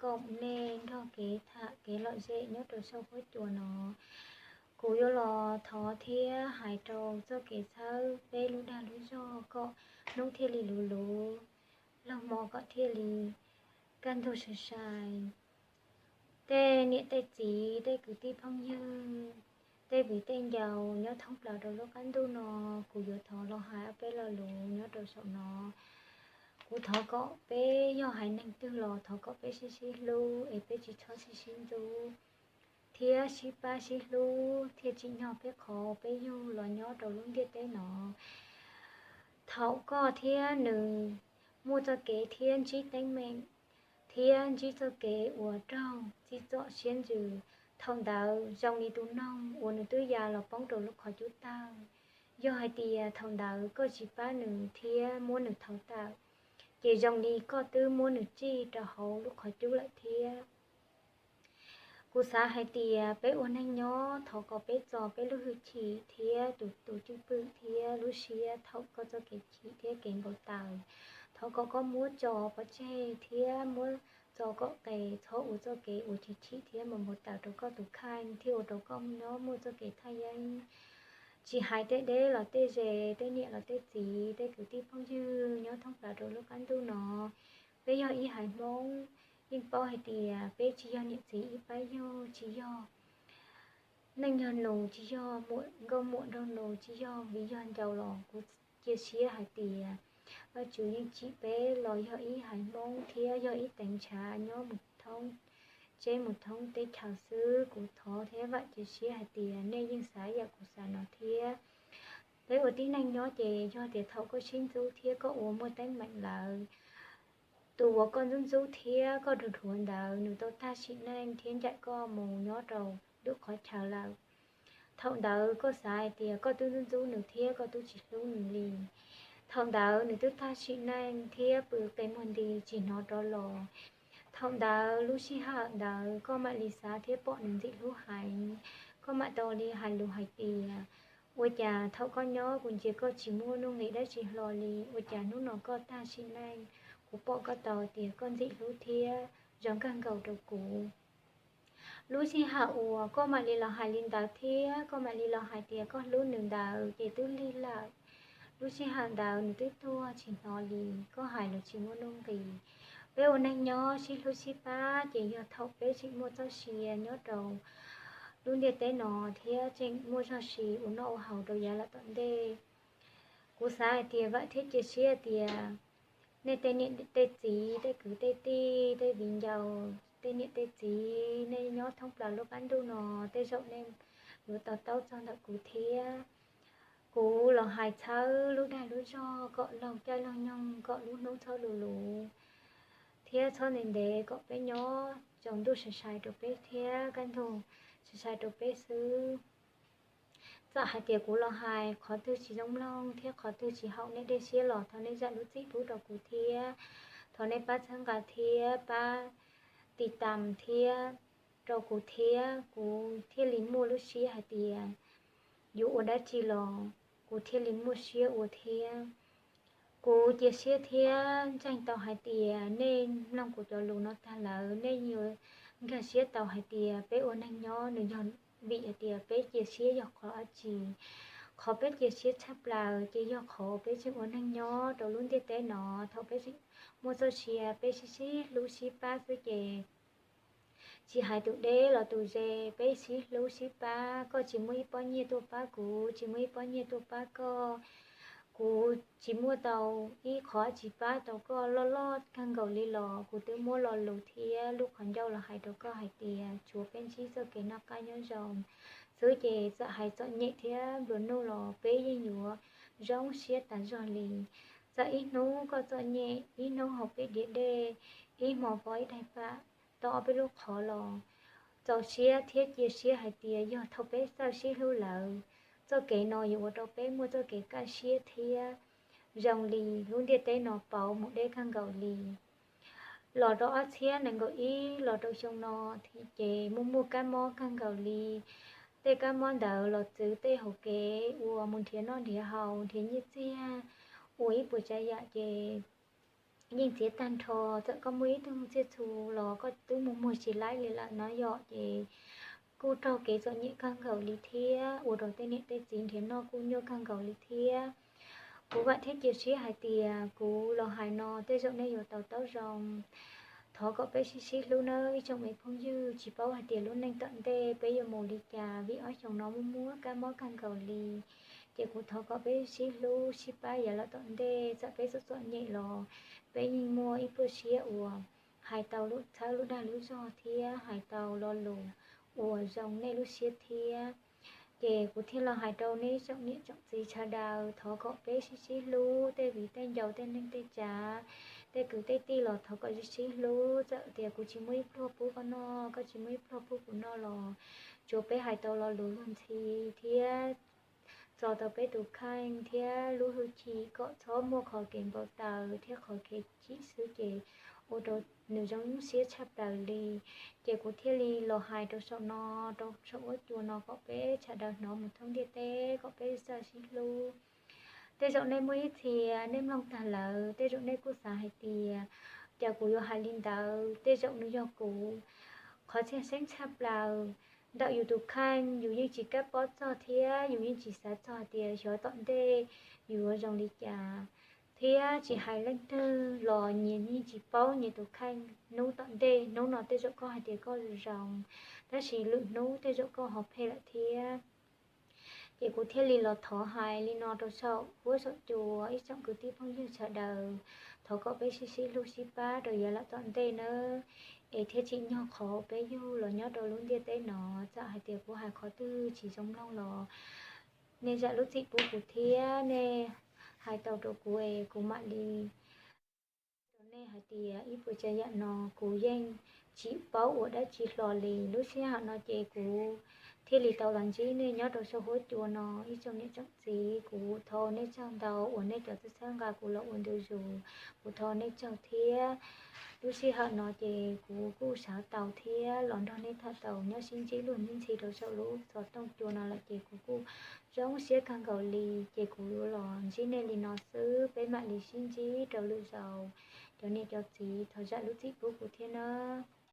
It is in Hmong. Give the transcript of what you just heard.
kom nej nrog kev tham kev lom zem nyob rau saum huab cua no. Kuv yuav los thov thiab hais rau txoj kev txhawb peb lub dag lub zog kom hnub thiaj li luv luv, laug hmo kom thiaj li kaj ntug sai sai. Tej niam tej txiv tej kwv tij phooj ywg, tej viv tej ncaus nyob thoob plaws rau lub qab ntuj no, kuv yuav thov los hais ob peb lo lus nyob rau saum no. Kuv thov kom peb yog haiv neeg twg los thov kom peb sib sib hlub es peb tsis txhob sib sib ntxub, thiab sib pab sib hlub thiaj tsim nyog peb qhov peb yug los nyob rau lub ntiaj teb no. Thaum koj thiab nws muaj txoj kev thiab ntsib teeb meem, thiab ntsib txoj kev uas raug txim txom siab ntsws, thaum ntawd zoo li tus noog uas nws twb ya los poob rau lub qhov cub tawg. Yog hais tias thaum ntawd koj tsis pab nws thiab muab nws thau tawm, ces zoo li koj twb muab nws tsij rau hauv lub qhov cub lawm thiab. Kuv xav hais tias peb ua neeg nyob thov kom peb txo peb lub hwj chim thiab tus tus cwj pwm thiab lub siab thaum koj txoj kev chim thiab kev npau taws. Thov kom koj muab tso pov tseg thiab muab txo kom qes, txhob ua txoj kev uas chim chim thiab npau taws rau koj tus kheej thiab ua rau koj nyob muaj txoj kev thaj yeeb. Tsis hais tej deb los tej ze, tej niam los tej txiv, tej kwv tij phooj ywg nyob thoob plaws rau lub qab ntuj no, peb yog ib haiv Hmoob, yeej paub hais tias peb tsis yog niam txiv ib pab yug, tsis yog neej yog nus, tsis yog muam nkauj muam nraug nus, tsis yog viv yog ncaus los kuv cia siab hais tias Vajtswv yeej tsim peb los yog ib haiv Hmoob thiab yog ib teev ntshav nyob mus thoob tseb mus thoob teb chaws xwb. Kuv thov thiab vam cia siab hais tias nej yeej xav yam kuv xav no thiab. Peb ua tib neeg nyob ces yog tias thaum koj sib ntxub thiab koj ua muaj teeb meem lawm, tus uas koj ntxub ntxub thiab koj dhuav dhuav ntawd nws tau tag sim neej thiab ncaim koj mus nyob rau lwm qhov chaw lawm. Thaum ntawd koj xav hais tias koj twb ntxub ntxub nws thiab koj twb tsis hlub nws li. Thaum ntawd nws twb tag sim neej thiab pw qe muag nti tsis hnov rov los. Thaum ntawd lub sij hawm ntawd koj mam li xav thiab pom nws ntxim hlub heev, koj mam tau li hais lus hais tias, ua cas thaum koj nyob kuv ntsia koj tsis muaj nuj nqis dab tsi hlo li, ua cas hnub no koj tag sim neej, kuv pom koj tau tias koj ntxim hlub thiab zoo kawg nkaus rau kuv. Lub sij hawm uas koj mam li los hais li ntawd thiab koj mam li los hais tias koj hlub nws ntawd ces twb lig lawm. Lub sij hawm ntawd nws twb tuag tsis hnov li, koj hais los tsis muaj nuj nqis. Peb ua neeg nyob sib hlub sib pab ces yog thaum peb tseem muaj txoj sia nyob rau lub ntiaj teb no thiab tseem muaj zog sia ua noj ua haus rau yav lawm tom ntej. Kuv xav hais tias vam thiab cia siab tias nej tej niam tej txiv, tej kwv tej tij, tej viv ncaus, tej niam tej txiv, nej nyob thoob plaws lub qab ntuj no, tej zaum nej yuav to taub txog ntawm kuv thiab. Kuv los hais txhawb lub dag lub zog kom laug caij laug nyoog, kom lub hnub txhob luv luv thiab txhob ntev ntev, kom peb nyob tsaus ntuj sai sai rau peb thiab kaj ntug sai sai rau peb xwb. Txawm hais tias kuv los hais qhov twg tsis zoo mloog thiab qhov twg tsis haum nej dej siab los thov nej zam lub txim pub rau kuv thiab. Thov nej pab txhawb nqa thiab pab tiv tam thiab rau kuv thiab kuv thiaj li muaj lub siab hais tias yuav ua dab tsi los kuv thiaj li muaj siab ua thiab. Kuv cia siab thiab ntseeg tau hais tias nej mloog kuv cov lus no tag lawm nej yuav nkag siab tau hais tias peb ua neeg nyob nws yog vim hais tias peb cia siab yog qhov dab tsi. Qhov peb cia siab tshaj plaws ces yog qhov peb tseem ua neeg nyob rau lub ntiaj teb no, thaum peb tseem muaj txoj sia peb sib sib hlub sib pab xwb ces tsis hais tus deb los tus ze, peb sib hlub sib pab, koj tsis muaj ib pob nyiaj tuaj pab kuv, tsis muaj ib pob nyiaj tuaj pab koj. Kuv tsis muaj tau ib qho tsis pab tau koj loj loj kawg nkaus li los kuv twb muab lo lus thiab lub qhov ncauj los hais rau koj hais tias tshuav peb ntsib txoj kev noj qab nyob zoo xwb ces txawm hais txom nyem thiab nplua nuj los peb yeej yuav zoo siab tas zog li. Txawm ib hnub koj txom nyem, ib hnub haus peb diav dej, ib hmo pov ib daig pam tau ob peb lub qhov los txaus siab thiab cia siab hais tias yog thaum peb txawj sib hlub lawm, txoj kev no yuav ua rau peb muaj txoj kev kaj siab thiab zoo li lub ntiaj teb no pauv mus deb kawg nkaus li. Los rau ob txhiab nees nkaum ib los rau xyoo no ces muaj muaj kab mob kawg nkaus li. Tej kab mob ntawd los txwv tej hauv kev uas mus nrhiav noj nrhiav haus nrhiav nyiaj txiag ua ib puas tsav yam ces yeej txiav tag nrho. Txawm koj muaj ib tug tsiaj txhu los koj twb muag muag tsis laib li lawm no yom, ces kuj raug kev txom nyem kawg nkaus li thiab ua rau tej niam tej txiv nrhiav noj kuj nyuaj kawg nkaus li thiab. Kuv vam thiab cia siab hais tias kuv los hais no tej zaum nej yuav tau taub zoo. Thov kom peb sib sib hlub nawb ib tsoom me phooj ywg, tsis paub hais tias lub neej tom ntej peb yuav mus li cas vim ob xyoos no muaj muaj kab mob kawg nkaus li. Ces kuv thov kom peb sib hlub sib pab yav lawm tom ntej, txawm peb txom txom nyem los peb yeej muaj ib pluaj siab uas hais tau lub txhawb lub dag lub zog thiab hais tau lo lus uas zoo nej lub siab thiab. Ces kuv thiaj los hais rau nej ib tsoom niam tsoom txiv sawv daws, thov kom peb sib sib hlub, tej viv tej ncaus tej neej tej tsav, tej kwv tej tij los thov kom sib sib hlub. Txawm tias kuv tsis muaj ib pluag pub koj noj, koj tsis muaj ib pluag pub kuv noj los tsuav peb hais tau lo lus luag ntxhi thiab txo tau peb tus kheej thiab lub hwj chim kom txhob muaj qhov kev npau taws thiab qhov kev chim xwb ces ua rau nws zoo siab tshaj plaws li. Ces kuv thiaj li los hais rau saum no, rau saum huab cua no kom peb sawv daws hnov mus thoob ntiaj teb kom peb txawj sib hlub. Tej zaum nej muaj ib txhia nej mloog tag lawm tej zaum nej kuj xav hais tias cas kuv yuav hais li ntawd, tej zaum nws yog kuv qhov txhia xeeb tshaj plaws. Ntawm yus tus kheej yus yeej tsis kam paub txog thiab yus yeej tsis xav txog hais tias xyov tom ntej yus yuav zoo li cas. Thiab tsis hais leej twg los nyias yeej tsis paub nyias tus kheej. Hnub tom ntej, hnub no tej zaum koj hais tias koj zoo, tab sis lwm hnub tej zaum koj ho phem lawm thiab. Ces kuv thiaj li los thov hais li no rau saum huab saum cua ib tsoom kwv tij phooj ywg sawv daws, thov kom peb sib sib hlub sib pab rau yav lawm tom ntej nawb. Es thiaj tsim nyog qhov peb yug los nyob rau lub ntiaj teb no. Txawm hais tias kuv hais qhov twg tsis zoo mloog los nej zam lub txim pub kuv thiab nej hais tau rau kuv es kuv mam li rau nej hais tias ib puas tsav yam no kuv yeej tsis paub ua dab tsi hlo li. Lub sij hawm no ces kuv thiaj li tau los ntsib nej nyob rau saum huab cua no ib tsoom niam tsoom txiv. Kuv thov nej tsaug ntau uas nej cov txawj txhawb nqa kuv los ua ntu zus, kuv thov nej tsaug thiab. Lub sij hawm no ces kuv kuj sawv tau thiab los nrog nej tham tau nyob sib ntsib luag ntsib ntxhi rau saum lub xov tooj cua no lawm ces kuv kuj zoo siab kawg nkaus li. Ces kuv los ntsib nej li no xwb, peb mam li sib ntsib rau lwm zaus. Cov niam cov txiv thov zam lub txim pub kuv thiab nawb.